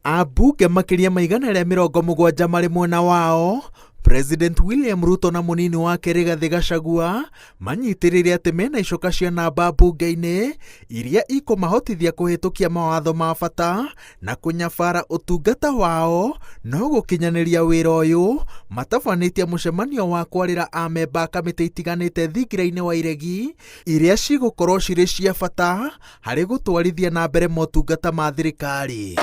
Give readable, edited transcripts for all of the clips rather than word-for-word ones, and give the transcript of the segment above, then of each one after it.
Ambunge makĩria ma 170 marĩ mwena wao, President William Ruto na mũnini wake Rigathĩ Gachagua manyitĩrĩire atĩ mena icoka cia namba mbunge-inĩ iria ikũmahotithia kũhĩtũkia mawatho ma bata na kũnyabara ũtungata wao no gũkinyanĩria wĩra ũyũ matabanĩtie mũcemanio wa kwarĩra amemba a kamĩtĩ itiganĩte thingira-inĩ wa iregi iria cigũkorwo cirĩ cia bata harĩ gũtwarithia na mbere motungata ma thirikari.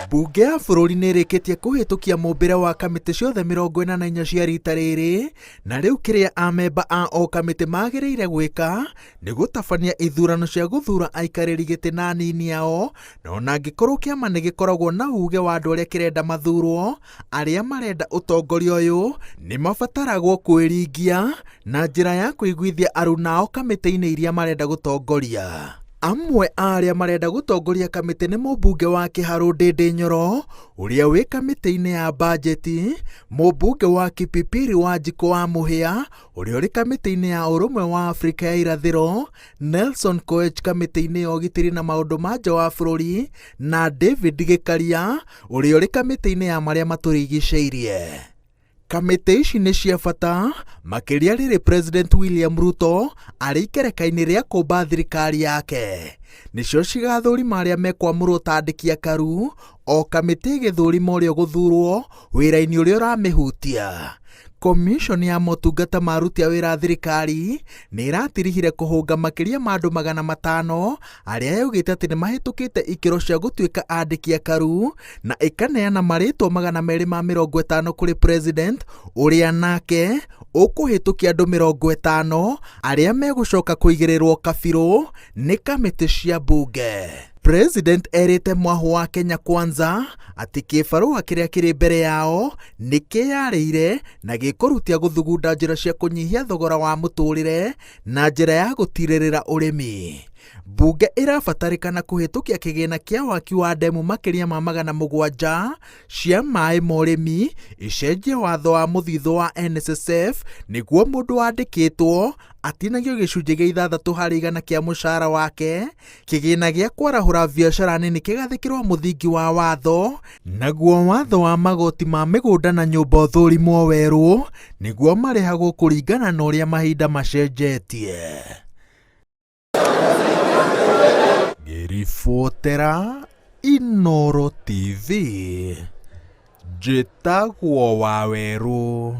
Mbunge ya bũrũri nĩ ĩrĩkĩtie kũhĩtũkia mũmbĩre wa kamĩtĩ ciothe 44 cia rita rĩrĩ, na rĩu kĩrĩa amemba a o kamĩtĩ magĩrĩire gwĩka nĩ gũtabania ithurano cia gũthura aikarĩri gĩtĩ na anini ao, na ona angĩkorwo kĩama nĩ gĩkoragwo na uge wa andũ arĩa kĩrenda mathurwo, arĩa marenda ũtongoria ũyũ nĩ mabataragwo kwĩringia na njĩra ya kũiguithia aruna ao kamĩtĩ-inĩ iria marenda gũtongoria. Amwe a arĩa marenda gũtongoria kamĩtĩ nĩ mũmbunge wa Kĩharũ Ndĩndĩ Nyoro ũrĩa wĩ kamĩtĩ-inĩ ya bajeti, mũmbunge wa Kipipiri Wanjikũ wa Mũhĩa ũrĩa ũrĩ kamĩtĩ-inĩ ya Ũrũmwe wa Afrika ya Irathĩro, Nelson Koech kamĩtĩ-inĩ ya ũgitĩri na maũndũ ma nja wa bũrũri, na David Gĩkaria ũrĩa ũrĩ kamĩtĩ-inĩ ya marĩa matũrigicĩirie. Kamĩtĩ ici nĩ cia bata makĩria rĩrĩ President William Ruto arĩ ikereka-inĩ rĩa kũmba thirikari yake. Nĩcio cigathũrima arĩa mekwamũrwo ta andĩki akaru, o kamĩtĩ ĩgĩthũrima ũrĩa ũgũthurwo wĩra-inĩ ũrĩa ũramĩhutia. Komishoni ya motungata ma aruti a wĩra a thirikari nĩ ĩratirihire kũhũnga makĩria ma andũ 500 arĩa yaugĩte atĩ nĩ mahĩtũkĩte ikĩro cia gũtuĩka andĩki akaru na ĩkaneana marĩtwa 250 kũrĩ president ũrĩa nake ũkũhĩtũkia andũ 50 arĩa megũcoka kũigĩrĩrwo kabirũ nĩ kamĩtĩ cia mbunge. President erĩte mwahũ wa Kenya Kwanza atĩ kĩbarũa kĩrĩa kĩrĩ mbere yao nĩ kĩyarĩire na gĩkũrutia gũthugunda njĩra cia kũnyihia thogora wa mũtũrĩre na njĩra ya gũtirĩrĩra ũrĩmi. Mbunge ĩrabatarĩkana kũhĩtũkia kĩgĩna kĩa waki wa ndemu makĩria ma 700 cia maĩ ma ũrĩmi, ĩcenjie watho wa mũthithũ wa NSSF nĩguo mũndũ wandĩkĩtwo atinagio gĩcunjĩ gĩa 6% kĩa mũcara wake, kĩgĩna gĩa kwarahũra biacara nini kĩgathĩkĩrwo mũthingi wa watho, naguo watho wa magoti ma mĩgũnda na nyũmba ũthũrimwo werũ nĩguo marĩhagwo kũringana na ũrĩa mahinda macenjetie. Ngĩribotera Inooro TV, njĩtagwo Wawerũ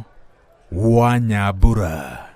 wa Nyambura.